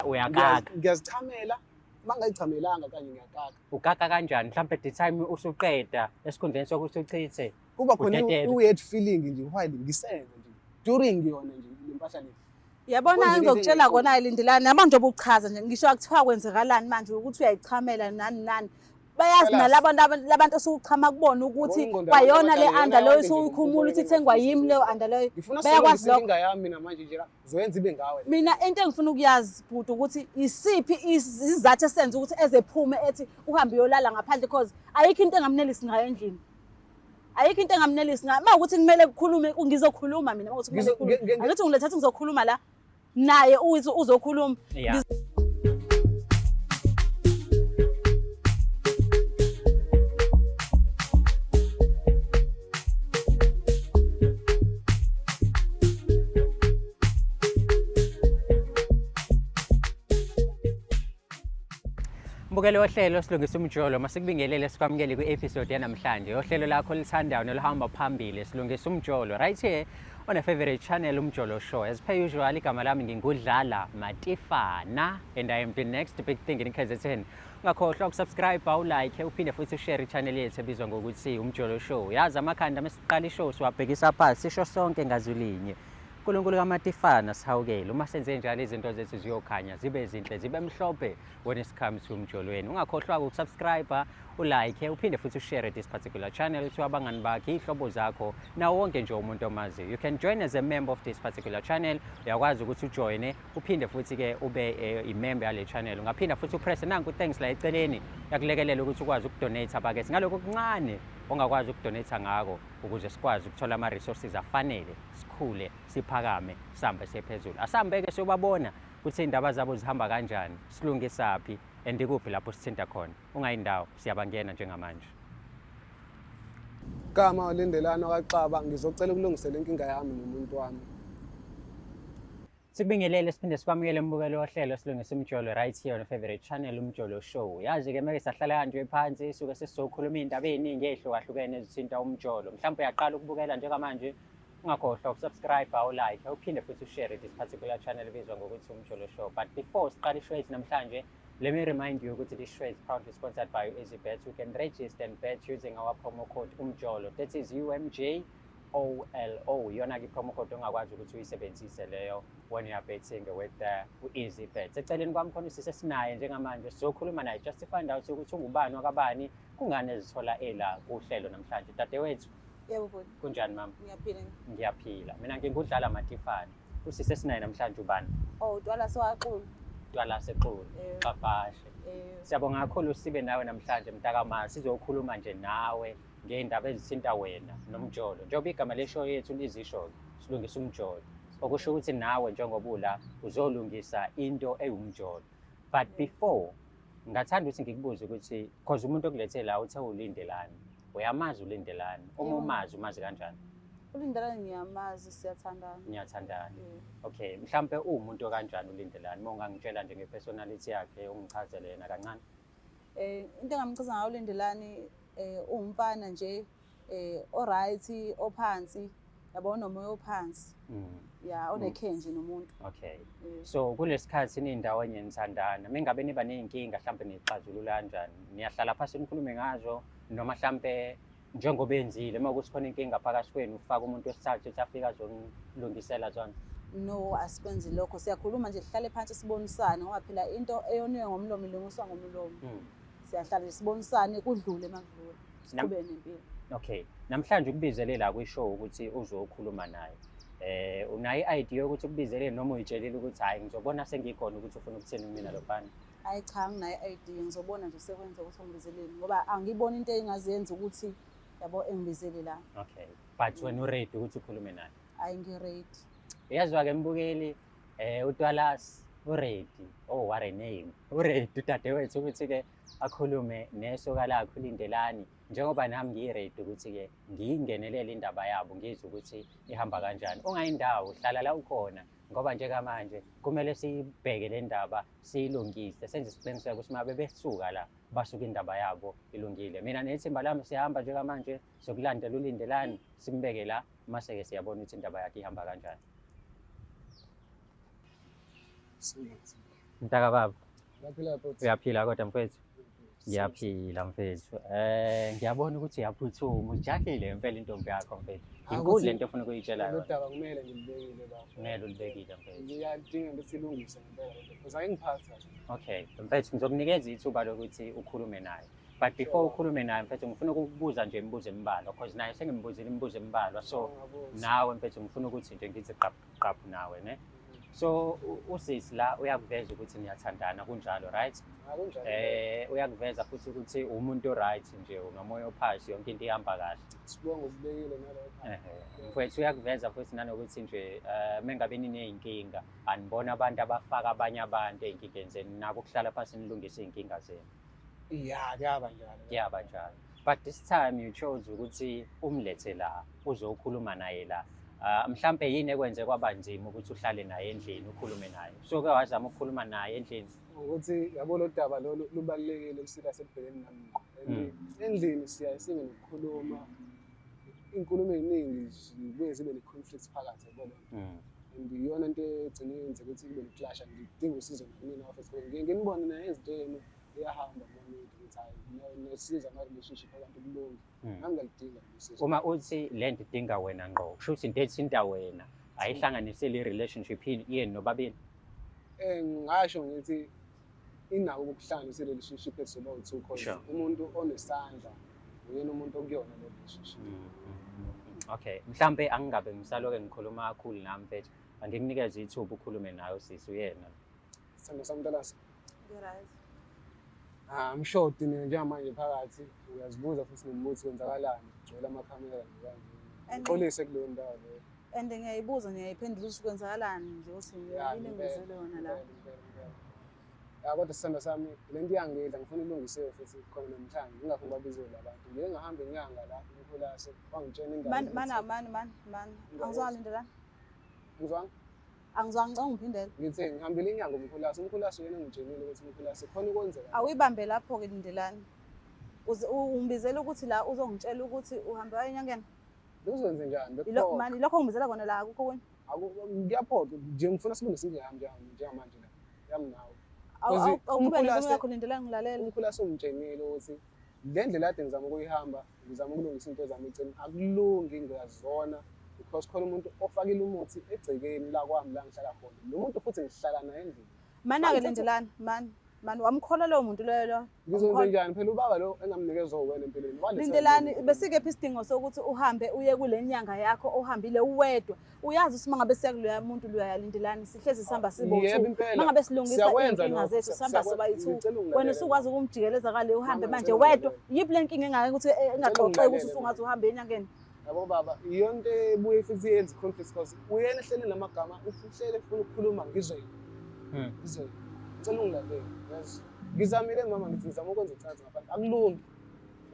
Uyakaka. Ngiyazichamela, uma ngingayichamelanga kanye ngiyakaka. Ukaka kanjani? Mhlawumbe the time usuqeda esikhundleni sokuthi uchithe. Kuba khona Udedele. i-weird feeling nje while ngisenza nje during yona nje le mpahla le. Yabona Kwenzeka into ngizokutshela engayiqondi. kona Lindelani, noma njengoba uchaza nje ngisho akuthiwa kwenzekalani manje ukuthi uyayichamela nani nani. Bayazi Fellas. nalabantu labantu osukuchama kubona ukuthi Yabona ingqondo kwayona yabantu le abadala, under iyona leyo yonke nje usuyikhumula ukuthi into ithengwa yimi leyo under leyo. Ngifuna Bayakwazi silungise lokho. inkinga yami mina manje nje la zoyenza ibe ngawe. Mina into engifuna ukuyazi bhuti ukuthi isiphi isizathu esenza ukuthi ezephume ethi uhambe uyolala ngaphandle because ayikho into engamnelisi ngayo endlini. Ayikho into engamnelisi ngayo. Uma ukuthi kumele kukhulume ngizokhuluma mina uma ukuthi kumele kukhulume. Angithi ngilethe ukuthi ngizokhuluma la naye uzokhuluma. Yeah. Mbukelo wohlelo Silungisa Umjolo, masikubingelele sikwamukele kwi-episode yanamhlanje yohlelo lakho olithandayo noluhamba phambili Silungisa Umjolo right here on a favorite channel, Umjolo Show. As per usual, igama lami nginguDlala Matifana and I am the next big thing in KZN. Ungakhohlwa ukusubscribe, ulike, uphinde futhi ushare i-channel yethu ebizwa ngokuthi Umjolo Show. Yazi amakhanda mesiqala ishow siwabhekisa phansi, sisho sonke ngazwi linye. uNkulunkulu kaMatifana sihawukele. Uma senze njalo izinto zethu ziyokhanya, zibe zinhle, zibe mhlophe when it comes to umjolweni. Ungakhohlwa ukusubscribe, ulike, uphinde futhi ushare this particular channel to abangani bakhe, iy'hlobo zakho, nawo wonke nje umuntu omaziyo. You can join as a member of this particular channel. Uyakwazi ukuthi ujoyine, uphinde futhi-ke ube i-member yale channel. Ungaphinda futhi upresse nanku thanks la eceleni, yakulekelela ukuthi ukwazi ukudonate abakethi ngalokho kuncane ongakwazi ukudonate ngako ukuze sikwazi ukuthola ama-resources afanele, sikhule, siphakame, sihambe siye phezulu. Asihambe-ke siyobabona ukuthi iy'ndaba zabo zihamba kanjani, silungisaphi and ikuphi lapho sithinta khona. Ungayindawo, siyabangena njengamanje. Gama Lindelani wakaXaba, ngizocela ukulungisela inkinga yami nomuntu wami. Sikubingelele siphinde sikwamukele mbukelo wohlelo Silungisa Umjolo right here on favorite channel Umjolo Show. Yazi-ke meke sahlala kanje phansi suke sesizokhuluma iy'ndaba ey'ningi ey'hlukahlukene ezithinta umjolo. Mhlawumbe uyaqala ukubukela njengamanje, ungakhohlwa ukusubscribe, ulike, uphinde futhi ushare this particular channel ebizwa ngokuthi Umjolo Show. But before siqale ishow yethu namhlanje, let me remind you ukuthi this show is proudly sponsored by EasyBet. You can register and bet using our promo code UMJOLO. That is UMJOLO. Iyona-ke i-promo code ongakwazi ukuthi uyisebenzise leyo when you are betting with u-EasyBet. Eceleni kwami khona usisi esinaye njengamanje, sizokhuluma naye just to find out ukuthi ungubani wakabani, kungani ezithola ela kuhlelo namhlanje. Dadewethu, Yebo bhuti, kunjani mama? ngiyaphila. Ngiyaphila. Mina nginguDlala Matifana. Usisi esinaye namhlanje ubani? Oh, Dwala sowaxulu. Dwala Sexulu, Xabashe. Siyabonga kakhulu sibe nawe namhlanje mntakama, sizokhuluma nje nawe ngey'ndaba ezithinta wena nomjolo. Njengoba igama leshow yethu lizisho-ke, Silungisa Umjolo. Okusho ukuthi nawe njengoba ula uzolungisa into ewumjolo. But before, ngingathanda ukuthi ngikubuze ukuthi cause umuntu okulethe la uthe uLindelani. Uyamazi uLindelani? Uma Yebo. umazi, umazi kanjani? uLindelani ngiyamazi, siyathandana. Niyathandana. Okay, mhlampe uwumuntu okanjani uLindelani? Uma ungangitshela nje ngepersonality yakhe, ungichazele yena kancane. Into engamchaza ngayo uLindelani, uwumfana nje, oright, ophansi, yabo, onomoya ophansi. Ya, onekhe nje nomuntu. Okay. So kulesikhathi nindawonye nithandana, mengabe niba ney'nkinga mhlampe nixazulula kanjani? Niyahlala phansi nikhulume ngazo noma mhlampe njengoba enzile uma kuthi khona inkinga phakathi kwenu ufaka umuntu wesithathu ukuthi afike azonilungisela zona? No, asikwenzi lokho. Siyakhuluma nje, sihlale phansi sibonisane ngoba phela into eyoniwe ngomlomo ilungiswa ngomlomo. Siyahlala nje sibonisane kudlule makudlule. Siqhubeke nempilo. Okay. Namhlanje ukubizele la kwishow ukuthi uzokhuluma naye. Unayo i-idea yokuthi ukubizele noma uyitshelile ukuthi hayi ngizobona sengikhona ukuthi ufuna ukuthini kumina lo mfana? Hayi cha, anginayo i-idea, ngizobona nje sekwenza ukuthi ungibizeleni ngoba angiboni into engazenza ukuthi yabo engibizele la. Okay. But wena uready ukuthi ukhulume naye? Hayi ngiready. Uyazwa-ke mbukeli, uTwalas uready. Oh, what a name. Uready udadewethu ukuthi-ke akhulume nesoka lakhe uLindelani, njengoba nami ngiready ukuthi-ke ngiyingenelele indaba yabo, ngizwe ukuthi ihamba kanjani. Ungayindawo, hlala la ukhona ngoba njengamanje kumele siyibheke le ndaba, siyilungise, senze isiqiniseko ukuthi uma bebesuka la basuka indaba yabo ilungile. Mina nethimba lami siyahamba njengamanje sokulandela uLindelani, simbeke la, mase-ke siyabona ukuthi indaba yakhe ihamba kanjani. Mntaka baba. Uyaphila bhuti. Uyaphila kodwa mfethu? Ngiyaphila mfethu. Ngiyabona ukuthi uyaphuthuma, ujahile impela intombi yakho mfethu. Inkulu lento ofuna ukuyitshela Lolu yona. daba kumele ngilibekile bafo. Kumele ulibekile mfethu. Ngiyadinga ukuthi silungise ngempela lento because ayingiphathi kahle. Okay, mfethu ngizokunikeza ithuba lokuthi ukhulume naye. But before ukhulume naye mfethu ngifuna ukukubuza nje imibuzo embalwa because naye sengimbuzile imibuzo embalwa, so Ungabuza. nawe mfethu ngifuna ukuthi nje ngithi qaphu qaphu nawe, ne? So usisi la uyakuveza ukuthi niyathandana, kunjalo, right? Akunjalo. Uyakuveza futhi ukuthi umuntu right nje, unomoya ophansi, yonke into ihamba kahle. Sibonga ukubekile nalokho. Mfethu uyakuveza futhi nanokuthi nje mengabe niney'nkinga anibona abantu abafaka abanye abantu ey'nkingeni zenu, nako ukuhlala phansi nilungise iy'nkinga zenu. Ya, kuyaba njalo. Kuyaba njalo. But this time you chose ukuthi umlethe la, uzokhuluma naye la. Mhlampe yini ekwenze kwaba nzima ukuthi uhlale naye endlini ukhulume naye? So ke wazama ukukhuluma naye endlini. Ukuthi yabo lo daba lolu lubalulekile lusila sekubhekeni nami ngqo. And endlini siyaye sibe nokukhuluma inkulumo ey'ningi zibuye zibe ne-conflict phakathi, yabo loo nto. And iyona nto egcine yenze ukuthi kube ne-clash. Ngidinga usizo nakunina bafethu. Ngike nginibone naye izinto yenu iyahamba kuma-media ukuthi hhayi nesiza ama-relationship abantu kulunge. Nami ngiyaludinga lolu sizo. Uma uthi le nto idinga wena ngqo, kusho ukuthi into ethinta wena ayihlanganisile i-relationship yenu nobabili? Ngingasho ngithi inako ukuhlanganisa i-relationship ethu soba u-two, cause umuntu onesandla uyena umuntu okuyona le relationship. Okay, mhlampe angingabe ngisaloke ngikhuluma kakhulu nami mfethu, angikunikeze ithuba ukhulume naye usisi uyena. Sithando sami mntanase. Ngi-right. I'm sure udiniwe njengamanje phakathi, uyazibuza futhi nemibuzo kwenzakalani, kugcwele amakhamera nje kanje. Ngixolise kuleyo ndawo leyo. And ngiyayibuza, ngiyayiphendula ukuthi kwenzakalani nje, ukuthi Ya, yini ngempela, engibizele yona la. ngempela, ngempela, ngempela. Ya, kodwa sithando sami, le nto iyangidla, ngifuna ilungisiwe futhi khona namhlanje, ngingakho ngibabizele abantu. Ngike ngahamba inyanga la, uMkhulase, wangitshela indaba Mani, ukuthi mani, mani, mani, mani. Ngiyakuzwa. Angizwanga Lindelani. Ngizwanga? Angizwanga, ngicela ungiphindele. Ngithe ngihambile inyanga uMkhulase, uMkhulase uyena ongitshelile ukuthi uMkhulase khona ukwenzeka. Awuyibambe lapho-ke Lindelani. Ungibizela ukuthi la uzongitshela ukuthi uhambe waye enyangeni? Bekuzokwenze njani? Bekuphoqa. Mani, lokho ongibizela kona la akukho okunye? Kuyaphoqa nje, ngifuna silungise indlela yami njengamanje la. Yami nawe. Because Awuqhubeke uMkhulase nenkulumo yakho Lindelani, ngilalele. uMkhulase ungitshenile ukuthi le ndlela kade ngizama ukuyihamba, ngizama ukulungisa into zami eceleni, akulungi ngiyazona because khona umuntu ofakile umuthi egcekeni la kwami la ngihlala khona. Lo muntu futhi ngihlala naye endlini. Mana-ke Manje Lindelani, mani, mani, wamkholwa lowo muntu loyo lo? Ngizokwenza Wamkholwa. njani? Phela ubaba lo engamnikeza wena empilweni. Waletha Lindelani, empilweni. besikephi isidingo sokuthi uhambe uye kule nyanga yakho ohambile uwedwa? Uyazi ukuthi uma ngabe siya kuloya muntu loya Lindelani, sihlezi sihamba sibo Yebo, two. impela. Uma ngabe silungisa Siyakwenza iy'nkinga lokho. zethu, sihamba soba yi-two. Ngicela ungilalele. Wena usukwazi ukumjikeleza ngale uhambe Mama, manje ngicela wedwa. ungilalele. Yiphi le nkinga engaka ukuthi engaxoxeki ukuthi ungilalele, usungaze mama. uhambe enyangeni? Yabo baba, iyona into ebuye futhi yenze i-conflict because uyena ehlele namagama, uhlele ufuna ukukhuluma ngizwe yena. Ngizwe yena. Ngicela ungilalele, yazi. Ngizamile mama, ngithi ngizama ukwenza ucansi ngaphandle. Akulungi.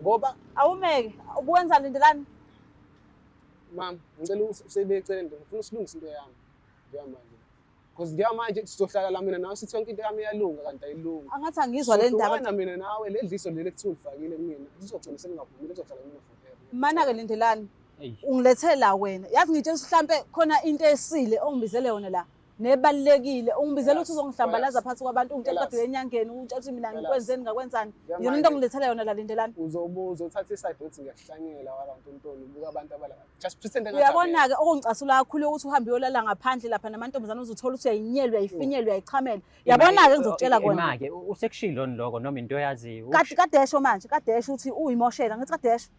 Ngoba awumeke, ubuwenza Lindelani? Mama, ngicela usebeke eceleni, ngifuna usilungise into yami njengamanje. Because njengamanje sizohlala la mina nawe sithi yonke into yami iyalunga kanti ayilungi. Angathi angizwa le ndaba. Sohlukana mina nawe, le dliso leli ekuthiwa ulifakile kumina, lizogcina selingaphumile, lizohlala kumina forever. Mana-ke Lindelani, Eish. ungilethela wena. Yazi ngitshela ukuthi mhlampe khona into esile ongibizele yona la. Nebalulekile, ungibizela ukuthi uzongihlambalaza phakathi kwabantu, ungitshela kade enyangeni, ungitshela ukuthi mina ngikwenzeni, ngakwenzani. Yona into ongilethela yona la Lindelani. Uzobuza uthathe iside uthi ngiyakuhlanyela wabantu ntoni, ubuka abantu abala. Just pretend engathi Uyabona-ke okungicasula kakhulu ukuthi uhambe uyolala ngaphandle lapha namantombazane uzothola ukuthi uyayinyela, uyayifinyela, uyayichamela. Yabona-ke ngizokutshela kona. Ima-ke, usekushilo lokho noma into oyaziyo? Kadesho manje, kadesho uthi uyimoshela, ngithi kadesho.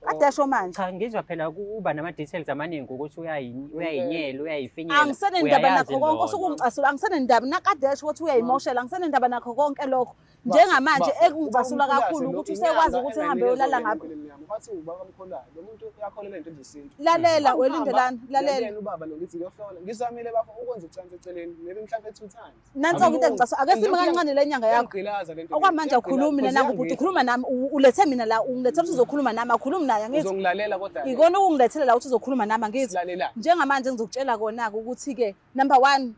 Kadesho manje. Cha, ngizwa phela uba nama-details amaningi ukuthi uyayinyela, uyayifinyela. Angisenendaba uyayazi nakho konke, lona. osukungicasula, angisenendaba nakadesho ukuthi uyayimoshela, angisenendaba nakho konke lokho. Njengamanje ekungicasula kakhulu ukuthi usekwazi ukuthi uhambe uyolala ngapha. Wathi ubaba mkholayo, lo muntu uyakholelwa into zesintu. Lalela, Angihamba, welindelani, lalela. ngiyakuyena ubaba lo ngithi ngiyohlola. Ngizamile bafo ukwenza ucansi eceleni, maybe mhlampe 2 times. Nansi-ke into engicasula, ake sime kancane le nyanga yakho. Iyangigqilaza le nto. Okwamanje awukhulumi Iyangigqilaza, mina nangu bhuti, ukhuluma nami, ulethe mina la, ungilethe ukuthi uzokhuluma nami, awukhulumi naye angithi. Uzongilalela kodwa. Ikona ukungilethela la ukuthi uzokhuluma nami angithi. Silalelane. Njengamanje ngizokutshela kona-ke ukuthi-ke number 1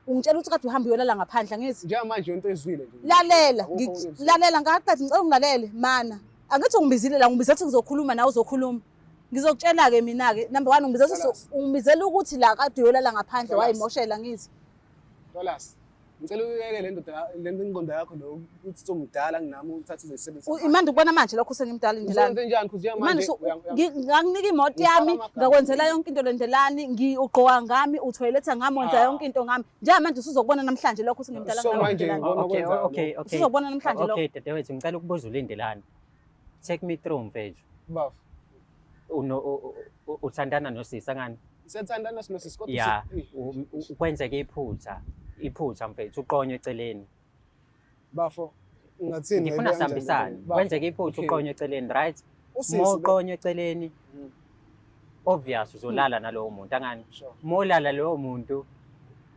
ungitshela ukuthi kade uhambe uyolala ngaphandle angithi. Njengamanje yonke ezwile nje. Lalela, Akukho okunye okuzwile. lalela ngaqeda ngicela ungilalele mana. Angithi ungibizile la, ungibizela ukuthi ngizokhuluma nawe uzokhuluma. Ngizokutshela-ke mina-ke number 1 ungibizela ukuthi Dollars. ungibizela ukuthi la kade uyolala ngaphandle Dollars. wayimoshela angithi. Dollars. Ngicela uyeke le ndoda le ngqondo yakho lo ukuthi somdala kunami uthathe uzisebenzise. Imandi ukubona manje lokho sengimdala Lindelani. Uzenze njani cause Manje manje ngakunika imoto yami ngakwenzela yonke into Lindelani ugqoka ngami uthoyiletha ngami wenza ah. yonke into ngami. Njengamanje usuzokubona namhlanje lokho sengimdala kunami. Lindelani. Okay okay okay. Usuzokubona namhlanje lokho. Okay dadewethu ngicela ukubuza uLindelani. Take me through mfethu. Bafo. Uno uthandana nosisi angani? Siyathandana sinosisi kodwa ya kwenzeka iphutha iphutha mfethu uqonywe eceleni. Bafo ungathini? Ngifuna sihambisane. Kwenzeka iphutha uqonywe eceleni right? Uma uqonywe eceleni obvious uzolala nalowo muntu angani? Uma ulala lowo muntu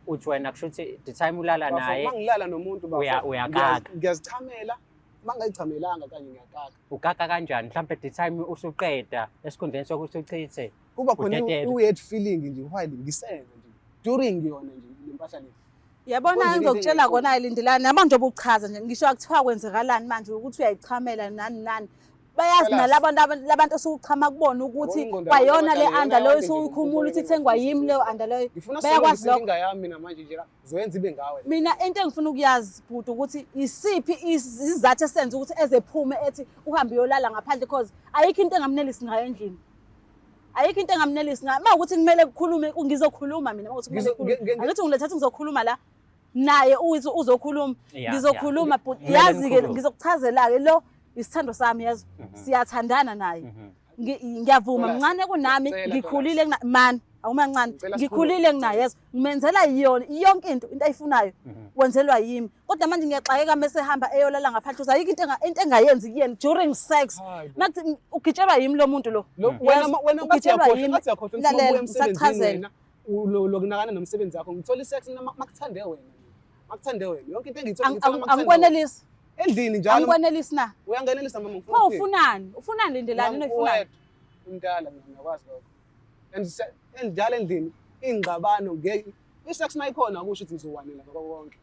uthi wena kusho ukuthi the time ulala naye mangilala nomuntu bafo uyakaka ngiyazichamela mangayichamelanga kanye ngiyakaka. Ukaka kanjani? Mhlawumbe the time usuqeda esikhundleni sokuthi uchithe Kuba khona i-weird feeling nje while ngisenza nje during yona nje le mpahla le. Yabona ngizokutshela kona Lindelani yabo njengoba uchaza nje ngisho akuthiwa kwenzekalani manje ukuthi uyayichamela nani nani bayazi nalabantu labantu osuchama kubona ukuthi kwayona le under leyo usuyikhumula ukuthi ithengwa yimi leyo under leyo bayakwazi lokho yami mina manje nje Uzoyenza ibe ngawe. Mina into engifuna ukuyazi bhuti ukuthi isiphi isizathu esenza ukuthi ezephume ethi uhambe uyolala ngaphandle because ayikho into engamnelisi ngayo endlini. Ayikho into engamnelisi ngayo. Uma ukuthi kumele kukhulume ngizokhuluma mina uma ukuthi kumele kukhulume. Angithi ngilethatha ngizokhuluma la naye uthi uzokhuluma. Ngizokhuluma bhuti yazi ke ngizokuchazela ke lo isithando sami yazi. Siyathandana naye. Ngiyavuma mncane kunami ngikhulile man. Awumancane ngikhulile nginaye yezo ngimenzela yona yonke into into ayifunayo wenzelwa yimi kodwa manje ngiyaxakeka mese ehamba eyolala ngaphandle uthi ayikho into into engayenzi kuyena during sex makuthi ugitshelwa yimi lo muntu lo wena wena ugitshelwa yimi lalela ngisachazela lokunakana nomsebenzi wakho ngithola isex makuthande wena makuthande wena yonke into engiyithola angikwenelisi endlini njalo angikwenelisi na uyangenelisa mama ngifuna pho ufunani ufunani Lindelani unoyifunani umdala mina ngiyakwazi lokho and njalo endlini ingxabano ngeke i-sex mayikhona akusho ukuthi ngizowanela ngakho konke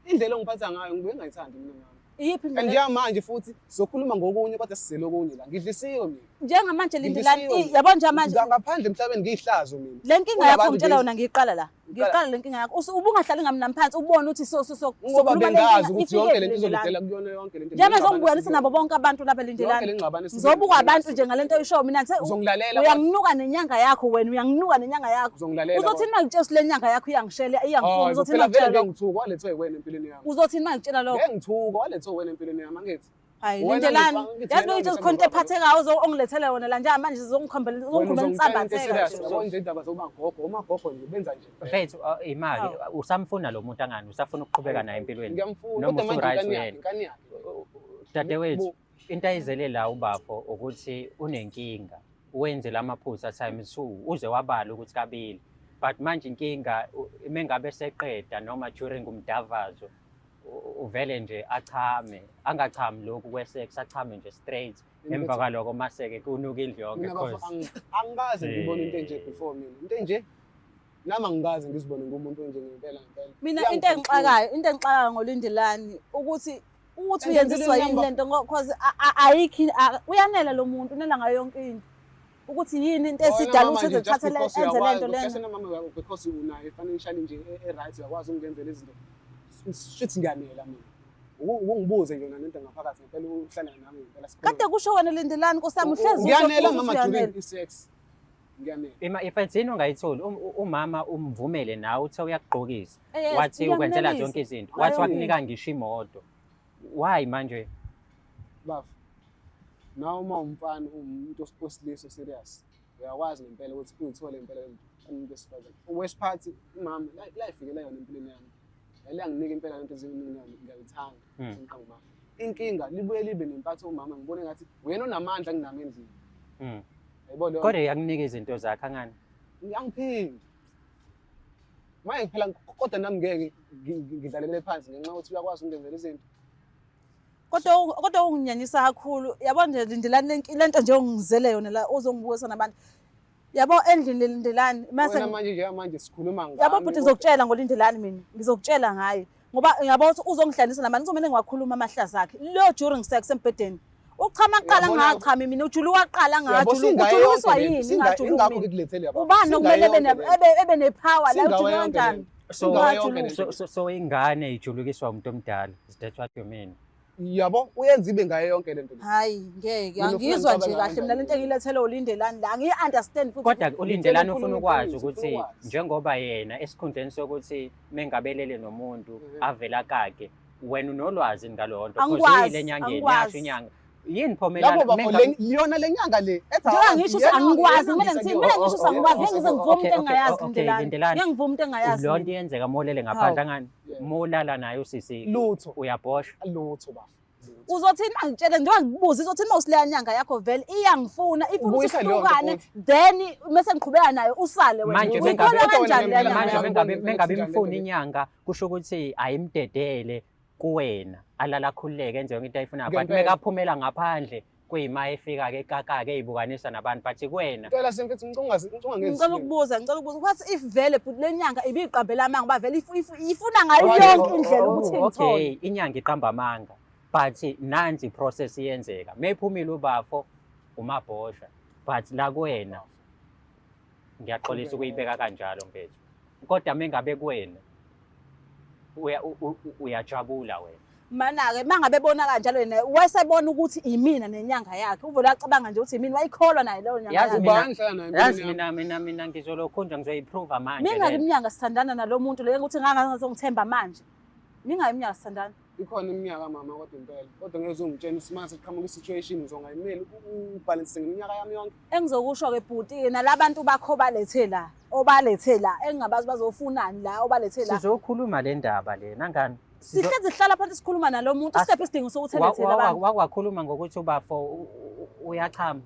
indlela ongiphatha ngayo ngibuye ngayithandi mina mama iyiphi and njengamanje futhi sizokhuluma ngokunye kodwa sizele okunye la ngidlisiwe mina njengamanje Lindelani yabo njengamanje ngaphandle emhlabeni ngiyihlazo mina le nkinga yakho ngitshela yona ngiyiqala la ngiyiqala le nkinga yakho ubungahlali ngami nami phansi ubone ukuthi so so so ngoba bengazi ukuthi yonke lento izolidela kuyona yonke lento njengoba ngizongibukanisa nabo bonke abantu lapha Lindelani ngizobuka abantu nje ngalento oyishoyo mina ngithe uzongilalela uyanginuka nenyanga yakho wena uyanginuka nenyanga yakho uzongilalela uzothini uma ngitshela ukuthi le nyanga yakho iyangishela iyangifuna uzothini uma ngitshela lokho ngithuka walethwe wena empilweni yami uzothini uma ngitshela lokho ngeke ngithuka walethwe wena empilweni yami angithi Hayi Lindelani yazi bengitsho khona into ephathekayo ongilethele yona la njengamanje zongikhombela uzongikhombela insambatheka yabo nje indaba zomagogo omagogo nje benza nje mfethu imali usamfuna lo muntu angani usafuna ukuqhubeka naye empilweni ngiyamfuna noma kodwa manje usu-right uyena inkani yakhe dadewethu into ayizele la ubafo ukuthi unenkinga wenze lamaphutha times two uze wabala ukuthi kabili but manje inkinga mengabe seqeda noma during umdavazo uvele nje achame angachami lokhu kwe-sex achame nje straight emva kwaloko maseke kunuka indlu yonke cause angikaze ngibone into enje before mina into enje nami angikaze ngizibone ngumuntu onje ngempela ngempela mina into engixakayo into engixakayo ngoLindelani ukuthi ukuthi uyenziswa yini lento cause ayikho uyanela lo muntu unela ngayo yonke into ukuthi yini into esidala ukuthi ezithathe enze lento lena mama because unayo financially nje e-right uyakwazi ukungenzela izinto shuthi ngiyanela mina ukungibuze nje nento ngaphakathi ngempela uhlala nami ngempela kade kusho wena Lindelani nkosi yami uhlezi ngiyanela mama during i-sex ngiyanela ima if yini ongayitholi umama umvumele nawe uthe uyakugqokisa wathi ukwenzela zonke izinto wathi wakunika ngisho imoto why manje bafo nawe uma umfana uwumuntu osilisa serious uyakwazi ngempela ukuthi uyithole ngempela umuntu wesifazane worst part umama la ifikela yona empilweni yami yalanginika impela lento eziningi ngiyayithanda ngiqamba inkinga libuye libe nempatho umama ngibone ngathi uyena onamandla kunami endlini yayibona leyo kodwa iyakunika izinto zakhe angani angiphindi manje phela kodwa nami ngeke ngidlalele phansi ngenxa yokuthi uyakwazi ukungenzela izinto kodwa kodwa unginyanyisa kakhulu yabo nje Lindelani lento nje ongizele yona la ozongibukisa nabantu yabo endlini Lindelani mase wena manje nje manje sikhuluma ngami yabo bhuti ngizokutshela ngoLindelani mina ngizokutshela ngaye ngoba ngiyabona ukuthi uzongihlalisa nabantu kuzomele ngiwakhuluma amahlaza akhe lo during sex embhedeni uchama kuqala ngachami mina ujuluka kuqala ngajuluka ujulukiswa yini ngajuluka ubani okumele ebe nepower la ujuluka kanjani. So Ingayo yonke le so nto. so ingane ijulukiswa umuntu omdala. Is that what you mean? Yabo, uyenza ibe ngayo yonke le nto le. Hayi, ngeke. Mina ufuna Angizwa nje ngicabanga kahle mina lento kanjani? engilethele uLindelani la. Angiyi-understand futhi. Kodwa uLindelani Ngicela ufuna ukhulume ukwazi iqiniso, ukuthi ufuna ukwazi. njengoba yena esikhundleni sokuthi mengabelele nomuntu avela kake, wena unolwazi ngalowo nto. 'Cause Angikwazi, uyile enyangeni, angikwazi. yasho inyanga. Yini pho mina Lapho bafo yona le nyanga le ethi Njengoba awazi, ngisho ukuthi yena- angikwazi, yena kumele ngisa ngithini? kuyona. Kumele ngisho ukuthi angikwazi, ngeke ngize ngivume into engingayazi, Okay, Lindelani. Lindelani. Ngeke ngivume into engingayazi. Leyo nto iyenzeka molele ngaphandle angani. Yeah. Molala naye usisi Lutho. uyabhosha. Lutho bafo. Lutho. Uzothini uma ngitshele njengoba ngikubuza, izothini uma usileya nyanga yakho vele iyangifuna, ifuna ukuthi Ubuyisa leyo nto sihlukane, futhi. then mese ngiqhubeka nayo usale wena. Manje Uyikholwa kanjani leya nyanga manje yakho? mengabe imfuna inyanga kusho ukuthi ayimdedele kuwena alala akhululeke enze yonke into ayifunayo, but Ngempela. mekaphumela ngaphandle kuyima efika-ke ekaka-ke eyibukanisa nabantu, but kuwena Ngicela semfethu ngicela Ngicela ukubuza, ngicela ukubuza. What if vele bhuti le nyanga ibiyiqambela amanga ngoba vele ifuna ngayo Okay, yonke indlela ukuthi ingithole. Okay, inyanga iqamba amanga, but nansi i-process iyenzeka meyiphumile ubafo umabhosha, but la kuwena ngiyaxolisa ukuyibeka kanjalo mfethu, kodwa mengabe kuwena uyajabula wena. Mana-ke uma ngabe ebona kanjalo yena wayesebona ukuthi imina nenyanga yakhe, uvele wacabanga nje ukuthi imina, wayikholwa naye leyo nyanga Yazi yakhe. mina- Ubani hlala naye Yazi empilweni yakho? mina ngizolokhu nje ngizoyiprova manje Mingaki le. iminyaka sithandana nalo muntu leyo ukuthi ngangazongithemba manje? Mingaki iminyaka sithandana? Ikhona iminyaka mama kodwa impela. Kodwa ngeke uzongitshela ukuthi mase kuqhamuka i-situation ngizongayimeli ubhalanse ngeminyaka yami yonke. Engizokusho-ke bhuti-ke nalabantu bakho obalethe la, obalethe la, engingabazi bazofunani la, obalethe la. Sizokhuluma le ndaba le nangani. Sihlezi sihlala phansi sikhuluma nalo muntu, sisephi isidingo sokuthi elethele abantu? Wakwakhuluma ngokuthi ubafo uyachama.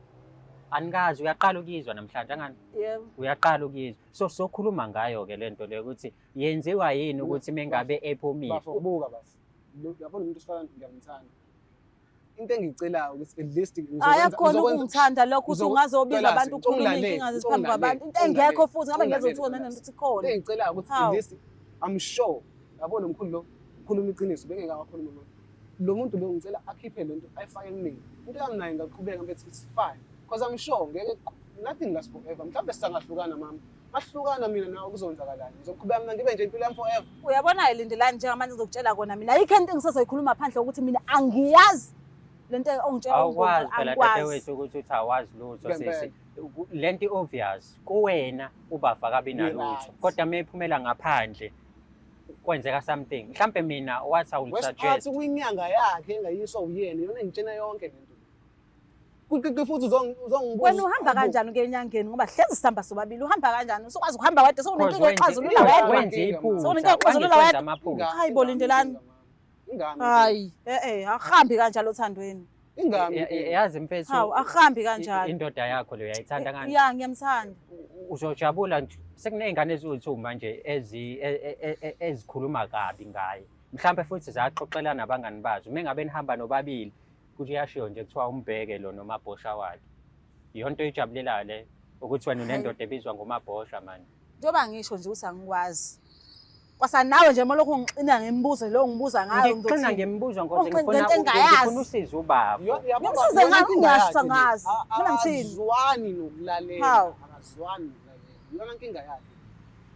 Anikazi uyaqala ukuyizwa namhlanje angani? Yebo. Uyaqala ukuyizwa. So sokhuluma ngayo ke lento le ukuthi yenziwa yini ukuthi mengabe ephumile. Bafo buka bafo. Yabona umuntu osifana ngiyamthanda. Into engiyicelayo ukuthi at least Ayakhona ukungithanda lokho ukuthi ungazobiza abantu ukhuluma inkinga ziphambi kwabantu. Into engekho futhi ngabe ngeze uthiwa nento ukuthi ikhona. Into engiyicelayo ukuthi at least I'm sure yabona umkhulu lo ukhuluma iqiniso bengeke awakhuluma manje. Lo muntu lo ngicela akhiphe lento ayifake kumina. Into yami naye ngaqhubeka mfethu it's fine. Because I'm sure ngeke nothing lasts forever. Mhlawumbe sisangahlukana mama. Mahlukana mina nawe kuzonzakalani? Ngizoqhubeka mina ngibe nje impilo yami forever. Uyabona-ke Lindelani njengamanje ngizokutshela kona mina ayikho into engisazoyikhuluma phandle ukuthi mina angiyazi lento ongitshela Awukwazi phela angikwazi. dadewethu ukuthi uthi awazi lutho Ngempela. sisi. Lento obvious kuwena ubafa kabi nalutho. Right. Kodwa meyiphumela ngaphandle kwenzeka something. Mhlambe mina what I will Wesiphathi suggest kwinyanga yakhe engayiswa uyena iyona engitshena yonke lento. Kuqiqi futhi uzongibuza. Wena uhamba kanjani ke enyangeni ngoba hlezi sihamba sobabili uhamba kanjani usukwazi ukuhamba wedwa Cause sewunenkinga yokuxazulula wedwa. wenze iphutha. Sewunenkinga yokuxazulula Wenze wedwa. amaphutha. Hayi bo, Lindelani. Ingami. Hayi, akuhambi kanjalo othandweni. Ingami. Yazi mfethu. Hawu, akuhambi kanjalo. Indoda yakho leyo uyayithanda kanje. Ya, ngiyamthanda. Uzojabula nje sekuney'ngane eziwu-two manje ezikhuluma kabi ngaye. Mhlampe futhi zaxoxela nabangani bazo. Uma ngabe nihamba nobabili kuthi yashiwo nje kuthiwa umbheke lo nomabhosha wakhe. Iyonto oyijabulelayo le ukuthi wena unendoda ebizwa ngomabhosha manje. Njengoba ngisho nje ukuthi angikwazi. Kwasa nawe nje uma lokhu ungixina ngemibuzo lo ngibuza ngayo Ngikuxina ngemibuzo ngoba Ungixina ngifuna ngento engingayazi. ngifuna usizo ubaba. Ngimsize ngani ngingasho angazi. Mina ngithini? Akazwani nokulalela. Hawu. Akazwani nokulalela. Iyona nkinga yakhe.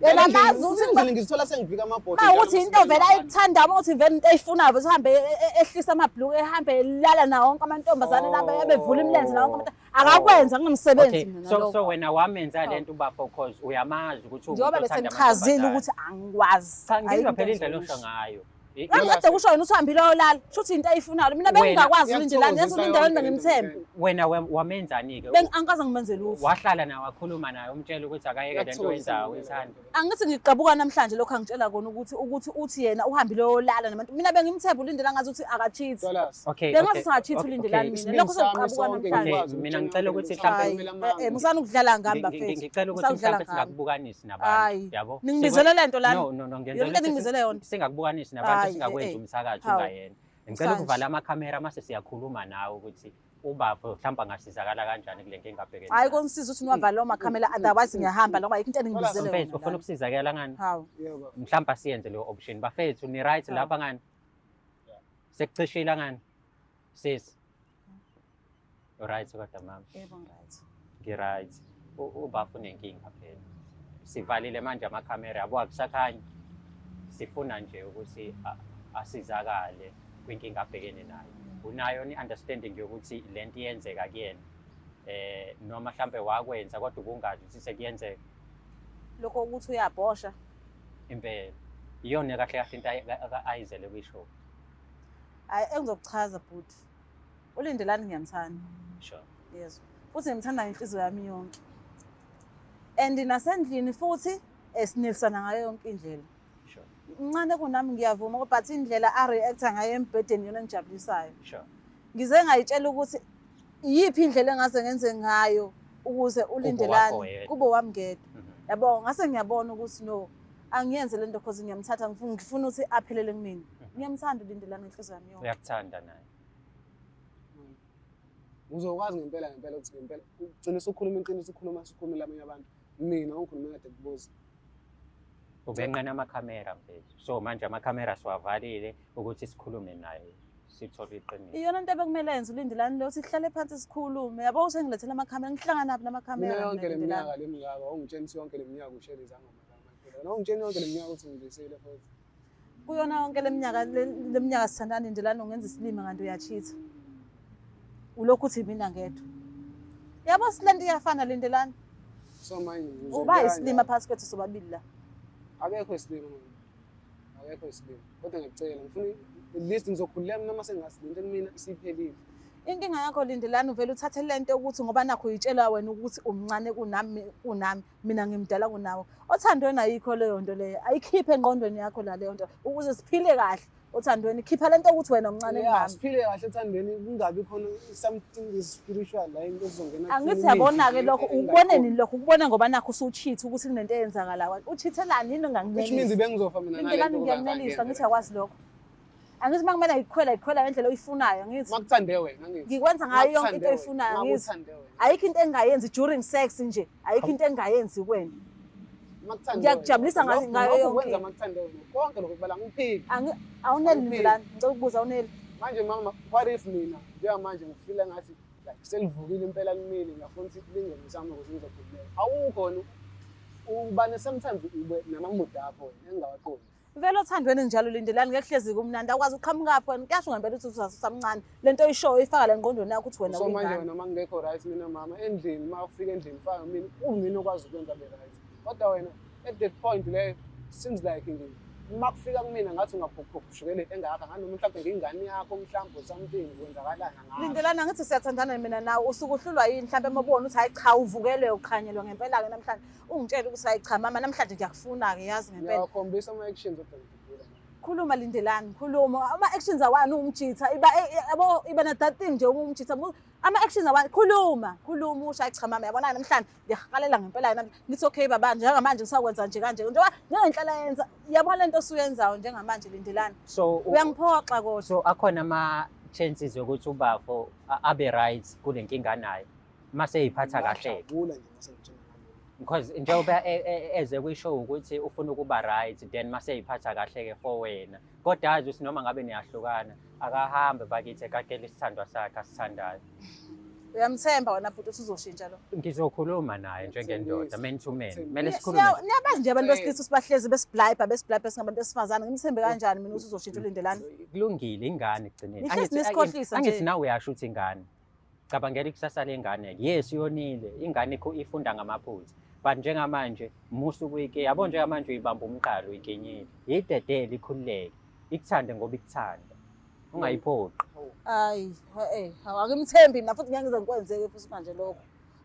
Yena akazi ukuthi Endlini ngizithola sengivika amabhodo. Ma ukuthi into vele ayithandayo, uma ukuthi vele into ayifunayo bese uhambe ehlisa amabhuluku ehambe elala nawo wonke amantombazane laba ebevula imilenze nawo wonke akakwenza kunomsebenzi Okay, mina so lokho. so wena wamenza lento ubafo cause uyamazi ukuthi uwumuntu Njengoba othanda besengichazile amantombazane. ukuthi angikwazi. Cha, ngizwa Ayikho into phela indlela osho engizoyisho. ngayo. Ngangikade kusho yena uthi uhambile uyolala, kusho ukuthi into ayifunayo. Mina Wena- bengingakwazi uLindelani, yazi uLindelani bengimthemba. Wena wamenzani-ke? Angikaze ngimenze lutho. Wahlala naye wakhuluma naye umtshela ukuthi akayeke lento oyenzayo uyithanda. Angithi ngiqabuka namhlanje lokho angitshela kona ukuthi uthi yena uhambile uyolala nabantu. Mina bengimthemba uLindelani ngazi ukuthi akacheat. Okay, Bengazi okay, ukuthi akacheat okay, uLindelani okay. mina. Lokho sengiqabuka namhlanje. Okay, mina ngicela ukuthi mhlampe Musani ukudlala ngami bafethu. Ngicela ukuthi Musani ukudlala mhlampe ngami. singakubukanisi nabantu, Hayi. yabo? Ningibizele lento lana. No, no, no, ngenzela Yonke ukuthi ningibizele yona. Singakubukanisi nabantu, Hayi, singakwenzi umsakazo Hawu. ungayena. Ngicela Msanje. ukuvala amakhamera mase siyakhuluma nawe ukuthi ubaba mhlawumbe angasizakala kanjani kule nkinga abhekene Hayi nayo. konisiza ukuthi niwavale lawo makhamera otherwise ngiyahamba noma ayikho into eningibizele Mfethu, yona. ufuna ukusizakala ngani? Hawu. Yebo. Mhlawumbe asiyenze leyo option. Bafethu ni right Hawu. lapha ngani? Sekucishile ngani? Sis. Right kodwa mama. Yebo right. Ngi-right. Ubaba unenkinga phela. Sivalile manje amakhamera yabo akusakhanyi. Sifuna nje ukuthi asizakale kwinkinga abhekene nayo. Unayo ni understanding yokuthi lento iyenzeka kuyena, noma mhlambe wakwenza kodwa ubungazi ukuthi sekuyenzeka? Lokho ukuthi uyabhosha. Impela. Iyona kahle kahle into ayizele kwishow. Hayi, engizokuchaza bhuti. ULindelani ngiyamthanda. Yezwa. Futhi ngimthanda ngenhliziyo yami yonke. And nasendlini futhi esinelisana ngayo yonke indlela. Mncane kunami ngiyavuma, but indlela a-react-a ngayo embhedeni iyona engijabulisayo. Ngize ngayitshela ukuthi iyiphi indlela engase ngenze ngayo ukuze uLindelani kube wami ngedwa. Yabo, ngase ngiyabona ukuthi no, angiyenze lento cause ngiyamthatha, ngifuna ukuthi aphelele kumina. Ngiyamthanda uLindelani ngenhliziyo yami yonke. Uyakuthanda naye. Uzokwazi ngempela ngempela ukuthi ngempela ugcine usukhuluma iqiniso, ukhuluma usukhulumela abanye abantu. Mina ungikhuluma kade kubuza. Ubenqena amakhamera mfethu. So manje amakhamera siwavalile ukuthi sikhulume naye, sithole iqiniso. Iyona into ebekumele yenze uLindelani lo, ukuthi sihlale phansi sikhulume. Yabo, usengilethela amakhamera, ngihlanganaphi namakhamera? Mina yonke le minyaka le mingaka, ungitshela ukuthi yonke le minyaka ushele izangoma zami. Ungitshela yonke le minyaka ukuthi ngidlisile futhi. Kuyona yonke le minyaka sithandana, Lindelani ungenza isilima kanti uyachitha. Ulokhu uthi mina ngedwa. Yabo, silento iyafana Lindelani. So manje uba isilima phakathi kwethu sobabili la. Akekho isilima manje. Akekho isilima. Kodwa ngiyacela, ngifuna at least ngizokhululeka mina uma sengasilento kumina isiphelile. Inkinga yakho Lindelani, uvela uthathe lento ukuthi ngoba nakho uyitshela wena ukuthi umncane kunami, mina ngimdala kunawe. Othandweni ayikho leyo nto leyo. Ayikhiphe engqondweni yakho la leyo nto ukuze siphile kahle othandweni. Khipha lento ukuthi wena umncane kunami. Siphile kahle othandweni, kungabi khona something spiritual la into ezongena. Angithi yabona-ke lokho, ukubone nini lokho? Ukubona ngoba nakho usucheat ukuthi kunento eyenzakalayo. Uchithelani yini onganginelisa? Which means bengizofa mina nale nto. Ngiyakunelisa, ngithi akwazi lokho. Angithi uma kumele ngikhwela, ngikhwela ngendlela oyifunayo, ngithi. Makuthande wena, angithi. Ngikwenza ngayo yonke into oyifunayo, angithi. Ayikho into engingayenzi during sex nje, ayikho into engingayenzi kuwena. Ngiyakujabulisa ngayo yonke. Ukwenza makuthande wena. Konke lokho kubala ngiphiki. Awuneli Lindelani, ngicela ukubuza, awuneli. Manje mama, what if mina njengamanje ngifila ngathi like selivukile impela limile, ngiyafuna ukuthi lingene sami ukuze ngizokhululeka. Awukho ubane sometimes ube namamuda akho wena engingawaqondi. Vele othandweni njalo Lindelani, ngeke kuhlezi kumnandi, awukwazi uqhamuka phi wena. Kuyasho ngempela ukuthi usasemncane. Lento oyishoyo ifaka le ngqondweni yakho ukuthi wena So manje wena uma ngingekho right mina mama endlini, uma ufika endlini faka mina, kumina okwazi ukwenza be right. Kodwa wena at that point leyo seems like nje uma kufika kumina ngathi ungaphuphushukele engaka nganoma mhlawumbe ngingane yakho mhlawumbe or something kwenzakalani angazi. Lindelani, angithi siyathandana mina nawe, usuke uhlulwa yini mhlawumbe uma ubona ukuthi hayi cha uvukelwe uqhanyelwe ngempela-ke namhlanje, ungitshele ukuthi hayi cha mama namhlanje ngiyakufuna-ke yazi ngempela. Ngiyawakhombisa ama-actions kodwa ngidudula. Khuluma Lindelani, khuluma. Ama-actions awani umjitha, iba yabo iba na that thing nje uma umjitha. Ama-actions awani, khuluma, khuluma usho hayi cha mama yabona namhlanje ngiyahalela ngempela namhlanje. Ngithi okay baba njengamanje ngisakwenza nje kanje. Njengoba njengenhlala yenza, yabona lento osuyenzayo njengamanje Lindelani. So uyangiphoxa kodwa. So akhona ama chances yokuthi ubafo abe right kule nkinga anayo mase eyiphatha kahle. Ngiyajabula nje mase ngitshela ngalokho. Because njengoba eze kwishow ukuthi ufuna ukuba right, then mase eyiphatha kahle ke for wena. Kodwa azi ukuthi noma ngabe niyahlukana, akahambe bakithi ekakele isithandwa sakhe asithandayo. Uyamthemba wena bhuti ukuthi uzoshintsha lo? Ngizokhuluma naye njengendoda, man to man. Kumele sikhulume. Niyabazi nje abantu besilisa sibahlezi besiblibe, besiblibe singabantu besifazane. Ngimthembe kanjani mina ukuthi uzoshintsha uLindelani? Kulungile, ingane ekugcineni. Nihlezi nisikhohlisa nje. Angithi nawe uyasho ukuthi ingane. Cabangela ikusasa lengane. Yes, uyonile. Ingane ifunda ngamaphutha. But njengamanje musu kuyike, yabo njengamanje uyibamba umqalo uyikinyile. Yidedele ikhululeke. Ikuthande ngoba ikuthanda. Ungayiphoqi. Hayi, akimthembi mina futhi ngeke ngize ngikwenzeke futhi manje lokho.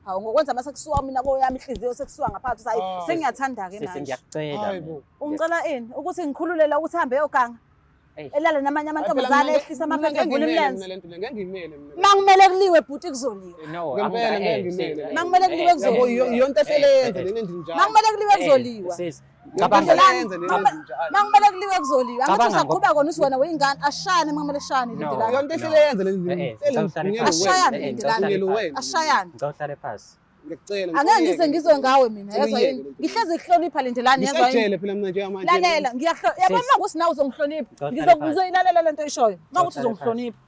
Hawu, ngokwenza mase kusuka mina koyami inhliziyo sekusuka ngaphakathi hayi sengiyathanda-ke Sisi manje. ngiyakucela. Hayi mina. bo. Ungicela ini? Ukuthi ngikhululele ukuthi ahambe eyoganga. Eish. Elale namanye amantombazane ehlisa amaphepha evula imilenze. Mina lento le ngeke ngiyimele mina. Ma kumele kuliwe bhuti kuzoliwa. No, Ngempela ngeke eh, ngimele. Ma kumele kuliwe Yabo kuzoliwa. iyonto ehlele yenza lena endlini njalo. Ma kumele kuliwe kuzoliwa. Sis, Yonke cabanga into ehlele yenza lena endlini njalo. Ma kumele kuliwe kuzoliwa. Angithi Cabanga usaqhuba kona uthi wena uyingane, ashayane ma kumele shayane No. Lindelani. Yonke ehlele yenza lena endlini. Ngicela uhlale Ngiyele phansi. Ashayane, wena. Lindelani. Ngiyele wena. Ashayane. Ngicela uhlale phansi. Ngiyacela. Angeke ngize ngizwe ngawe mina, Ngicela yezwa uyeke yini? lento. Ngihlezi ngikuhlonipha Lindelani, yezwa yini? Ngisejele phela mina njengamanje. Lalela, ngiyakuhlonipha. Yabo Sis. uma kuthi nawe uzongihlonipha, Ngicela uhlale phansi. ngizoyilalela lento oyishoyo. Uma kuthi Ngicela uhlale uzongihlonipha.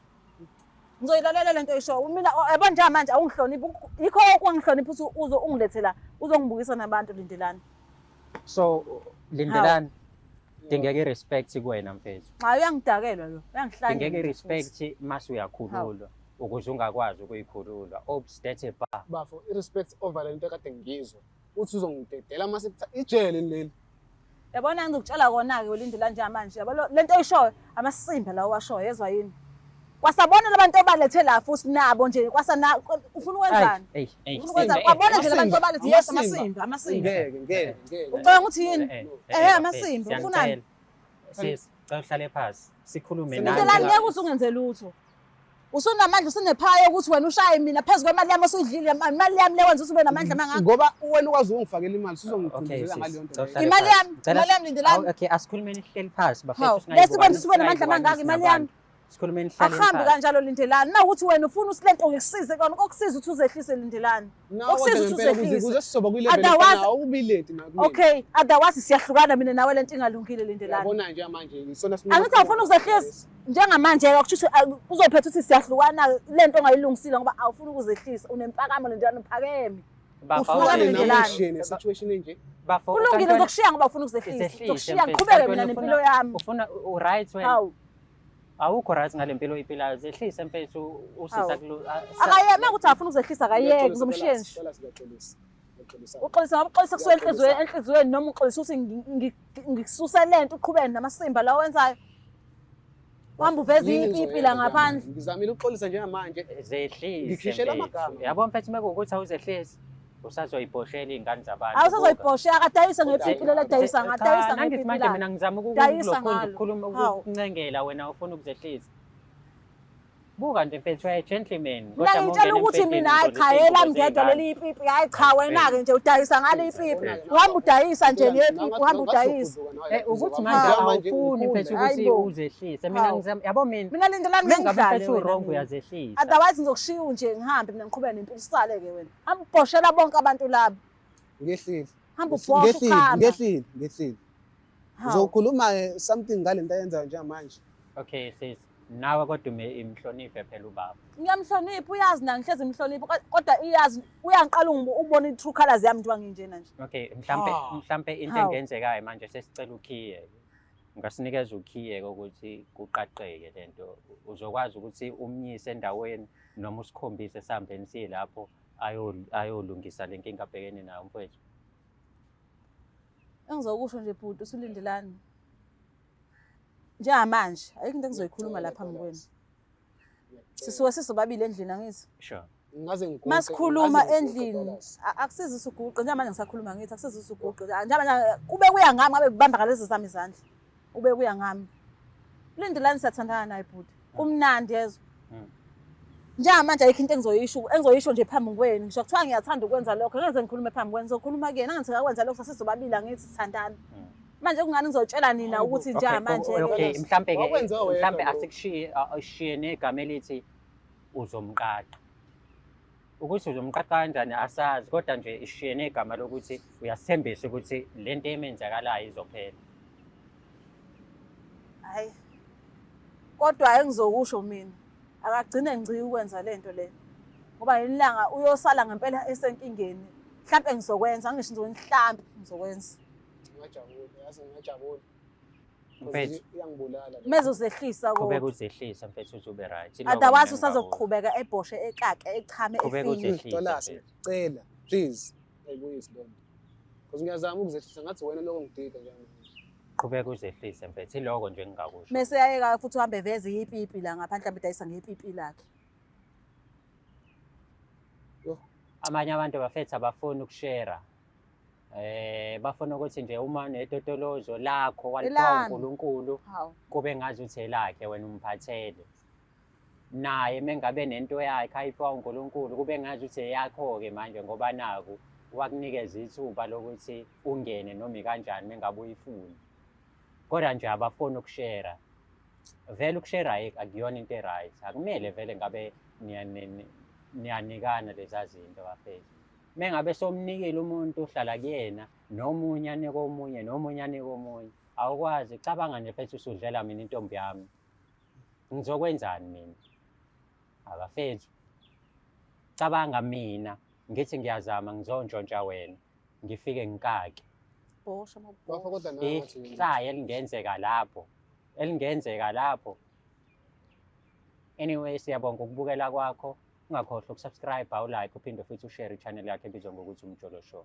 Ngizoyilalela lento oyishoyo. Mina yabo njengamanje awungihloniphi. Yikho okungihlonipha ukuthi uzo ungilethela, uzongibukisa nabantu Lindelani. So Lindelani, Dingeka i-respect kuwena mfethu. Hayi, uyangidakelwa lo, uyangihlanya. Dingeka i-respect mase uyakhululwa ukuze ungakwazi ukuyikhululwa. Oops, that's a bar. Bafo, i-respect over le nto kade ngiyizwa. Uthi uzongidedela mase ijele leli. Yabona, ngizokutshela kona-ke uLindela njengamanje, yabo le nto oyishoyo, amasimba lawo washoyo, yezwa yini? Kwasabona labantu obalethe la futhi nabo nje kwasana ufuna ukwenzani? Ey, ey, Ufuna ukwenzani? Simba, Kwabona nje labantu Amasimba, obalethe, yes, amasimba. amasimba, amasimba. Ngeke, ngeke, ngeke. Ucabanga ukuthi yini? Bafethu, Amasimba, ufunani? siyanicela. Sis, cela uhlale phansi. Sikhulume Lindelani, Lindelani, nawe. ngeke uze ungenze lutho. Usunamandla, usunephaya yokuthi wena ushaye mina phezu kwemali yami osuyidlile, imali yami le wenza ukuthi ube namandla amangaka. Ngoba wena ukwazi ukungifakela imali, Okay, usuzongigqugquzela sis, ngaleyo nto cela leyo. uhlale Imali phansi. yami, imali yami, Lindelani. Awu, okay, asikhulumeni sihleli phansi bafethu. Hawu, Singayibukani, lesi kwenza ukuthi ube namandla singayibukani amangaka, imali yami. sinabantu. Sikhulumeni sihlale Akuhambi phansi. kanjalo Lindelani. Uma ukuthi wena ufuna ukuthi lento ngikusize kona, kokusiza ukuthi uzehlise Lindelani. Nawe Okusiza kodwa ukuthi ngempela ukuze uzehlise. kuze sizoba kwi-level Otherwise- efanayo, awubi late nakumina. Okay, otherwise siyahlukana mina nawe, lento ingalungile Lindelani. Uyabona nje manje isona sinqumo. Angithi awufuni ukuzehlisa? Njengamanje ke kusho ukuthi uzophetha ukuthi siyahlukana lento ongayilungisile ngoba awufuni ukuzehlisa, unempakamo Lindelani, uphakeme. Bafo, Uhlukane Awufuni nami Lindelani. nje ne-situation enje. Bafo, Kulungile, kanti wena- ngizokushiya ngoba ufuna ukuzehlisa. Zehlise, Ngizokushiya mfethu. ngiqhubeke Kanti mina wena nempilo yami. Ufuna u-right wena. Hawu. Awukho right ngale mpilo oyiphilayo. Zehlise mfethu, usisa Hawu. kulo. Akayeke, uma kuthi awufuni ukuzehlisa akayeke, Ngiyaxolisa, ngizomshiya nje. Thola, siyaxolisa. Ngiyaxolisa. Uxolisa ngoba uxolisa kusuka enhliziyweni, enhliziyweni noma uxolisa ukuthi ngikususe lento uqhubeke namasimba lawo wenzayo. Uhamba uveza Yini ipipi engizoyenza la ngaphandle. njengamanje? Ngizamile ukuxolisa njengamanje. Zehlise. Ngikhishela mfethu. amagama. Yabo mfethu, uma kuwukuthi awuzehlisi usazoyibhoshela iy'ngane zabantu. Awusazoyibhosha, akadayise Kodwa- ngepipi lelo, adayisa Cha, ngadayisa nangithi ngepipi manje lakhe. mina ngizama Dayisa ukulokhunja ngalo. ukukhuluma Hawu. ukuncengela wena ufuna ukuzehlisa. Buka nje mfethu, uya gentleman. Mina ngitshela ukuthi mina hayi cha, yelami ngedwa leli ipipi, hayi cha, wena-ke nje udayisa ngalo ipipi. Uhamba udayisa nje ngepipi, uhamba udayisa. Ukuthi manje awufuni mfethu ukuthi Hayi bo. uzehlise. Mina Hawu. ngizama yabo mina. Mina Lindelani Mengabe ngidlale mfethu wena wrong mina. uyazehlisa. Otherwise ngizokushiya nje ngihambe mina ngiqhubeke nempilo, usale-ke wena. Hamba ubhoshela bonke abantu laba. Ngehlile. Hamba ubhosha Ngehlile, uchama. ngehlile, ngehlile. Hawu. Uzokhuluma something ngale nto ayenzayo njengamanje. Okay sis, nawe kodwa imhloniphe phela ubaba. Ngiyamhlonipha, uyazi na ngihlezi ngimhlonipha, kodwa iyazi uyangiqala ubona i-true colours yami njengoba nginjena nje. Okay, mhlambe Ah. mhlambe into Hawu. engenzekayo manje sesicela ukhiye. Ungasinikeza ukhiye ukuthi kuqaqeke lento. Uzokwazi ukuthi umnyise endaweni noma usikhombise sihambeni siye lapho ayolungisa le nkinga abhekene nayo mfowethu. Engizokusho nje bhuti usulindelani. Njengamanje ayikho into engizoyikhuluma lapha phambi kwenu. Sisuke sisobabili endlini angithi. Sure. Ngaze ngiguqe. Masikhuluma ngaze ngiguqe, endlini Dollars. akusizi usuguqe njengamanje ngisakhuluma ngithi akusizi usuguqe njengamanje kube kuya ngami ngabe kubamba ngalezi zami izandla. Ube kuya ngami. Lindelani, siyathandana naye bhuti. Kumnandi yezwa. Njengamanje ayikho into engizoyisho nje phambi kwenu. Ngisho kuthiwa ngiyathanda ukwenza lokho, ngeke ngikhulume phambi kwenu, ngizokhuluma kuyena. Angithi ngakwenza lokho sasizobabili angithi sithandana. Manje kungani ngizotshela nina Hayibo. ukuthi Okay, njengamanje okay, ke mhlambe ke Wakwenza wedwa mhlambe lokho. asikushiye ashiye negama elithi uzomqaqa. Ukuthi uzomqaqa kanjani asazi, kodwa nje ishiye negama lokuthi uyasithembisa ukuthi lento emenzakalayo izophela. Hayi. Kodwa engizokusho mina, akagcine ngci ukwenza lento le. Ngoba ilanga uyosala ngempela esenkingeni. Mhlambe ngizokwenza, angisho nje mhlambe ngizokwenza. Ngingajabula, yazi ngingajabula. Mfethu. Iyangibulala. Mezozehlisa Qhubeka kodwa. uzehlisa mfethu uzobe right. Iloko Otherwise mina usazoqhubeka ebhoshe ekake echame Qhubeka efinye. uzehlise. Dollars, mfethu. cela, please. Ayibuyisi lento. Because ngiyazama ukuzehlisa ngathi wena lokho ngidida njengamanje. Qhubeka uzehlise mfethu, iloko nje engingakusho. Mese yayeka futhi uhambe eveze ipipi la ngaphandle mhlawumbe edayisa ngepipi lakhe. Amanye abantu bafethu abafuni ukushare. Bafuna ukuthi nje uma netotolozo lakho waliphiwa Elami. uNkulunkulu Hawu. kube ngazi ukuthi elakhe wena umphathele. Naye mengabe nento yakhe ayiphiwa uNkulunkulu kube ngazi ukuthi eyakho-ke manje ngoba naku wakunikeza ithuba lokuthi ungene noma ikanjani mengabe uyifuna. Kodwa nje abafuni ukushare. Vele ukushare akuyona into e-right. Akumele vele ngabe niyanikana leza zinto bafethu. Mengabe somnikile umuntu uhlala kuyena nomunye anike omunye nomunye anike omunye. Awukwazi, cabanga nje mfethu usudlela mina intombi yami. Ngizokwenzani mina? Abafethu. Cabanga mina ngithi ngiyazama ngizontshontsha wena ngifike ngikake. Uyabhosha Bafo mawubhosha. kodwa nawe ngathi Ihlaya elingenzeka lapho, elingenzeka lapho. Anyway, siyabonga ukubukela kwakho. Ungakhohlwa ukusubscribe, awulike, uphinde futhi ushare i-channel yakhe ebizwa ngokuthi Umjolo Show.